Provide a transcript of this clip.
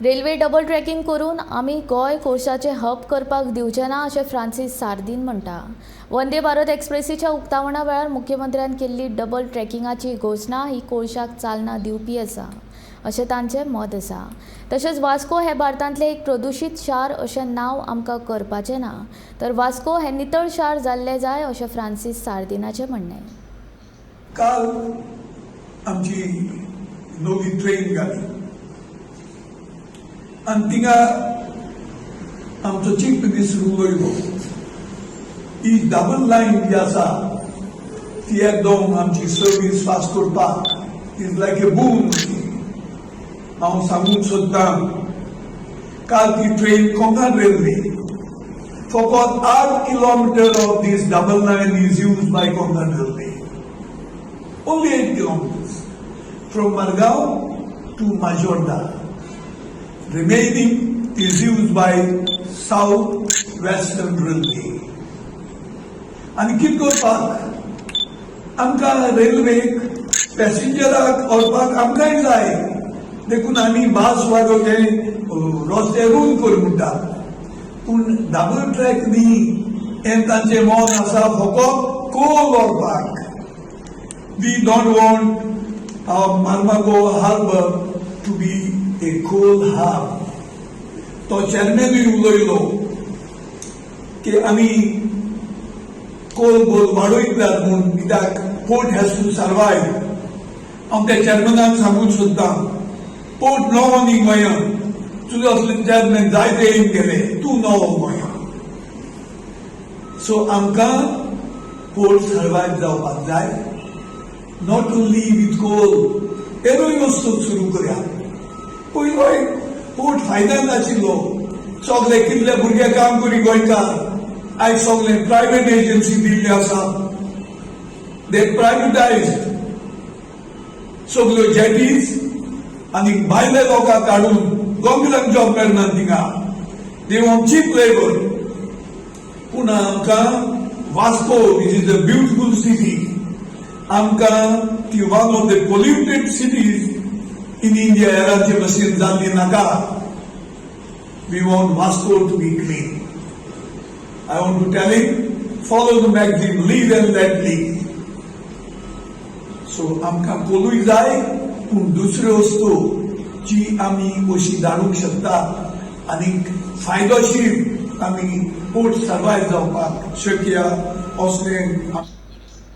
Railway double tracking करून आमी Goa कोळशाचें hub करपाक दिवचे ना, अशें फ्रांसीस सार्दीन म्हणटा. वंदे भारत एक्सप्रेसीच्या उक्तावणा वेळार मुख्यमंत्र्यान केल्ली डबल ट्रॅकिंगाची घोशणा ही कोळशाक चालना दिवपी आसा, अशें तांचें मत आसा. तशेंच वास्को हें भारतांतलें एक प्रदुशीत शार अशें नांव आमकां करपाचें ना, तर वास्को हें नितळ शार जाल्लें जाय, अशें फ्रांसीस सार्दिनाचें म्हणणें. काल आमची नवी ट्रेन घाली आनी थिंगा आमचो चीफ मिनिस्टर उलयलो. ही डबल लायन जी आसा ती एकदम आमची सर्वीस फास्ट करपाक is like a बून. हांव सांगूंक सोदतां, काल ती ट्रेन कोंकण रेल्वे फकत 8 kilometer of this double line is used by Konkan Railway, only 8 kilometers from Margao to Majorda. Remaining is used by South Western Railway. आनी कितें करपाक आमकां रेल्वेक पॅसेंजराक व्हरपाक आमकांय जाय. देखून आमी बास वागोवचे रस्ते रूंद कर म्हणटात, पूण डबल ट्रॅक न्ही. हें तांचें मन आसा फकत कोल व्हरपाक. We don't want our Marmagao Harbour to be a coal hub. तो चेअरमॅनूय उलयलो की आमी कोल बोल वाडयतात म्हूण, कित्याक पोर्ट हॅज टू सर्वायव. हांव त्या चेअरमॅनाक सांगूंक सोदतां, पोर्ट नवो न्ही गोंयांत. तुजो असले चेअरमॅन जायते येवन गेले, तूं नवो गोंयांत. सो आमकां पोर्ट सर्वायव जावपाक जाय, not only with Coal, हेरूय वस्तू सुरू करया. पयलो एक पोर्ट फायद्यान आशिल्लो. सगळे कितले भुरगे काम करी गोंयकार. आयज सगळे प्रायवेट एजन्सी दिल्ली आसा. दे प्रायवेटायज सगल्यो जेटीज आनी भायले लोकांक काडून गोंयकारांक जॉब मेळना थिंगा. They want cheap labour. पूण आमकां Vasco, which is a beautiful city, आमकां ती one of the polluted cities in India हेरांचे भशेन जाल्ली नाका. We want Vasco to be clean. I want to tell him, follow the maxim, live and let live. So आमकां कोलूय जाय, पूण दुसऱ्यो वस्तू जी आमी अशी धाडूंक शकता आनी फायदोशीर आमी पोर्ट सर्वायव जावपाक शक्य असलें.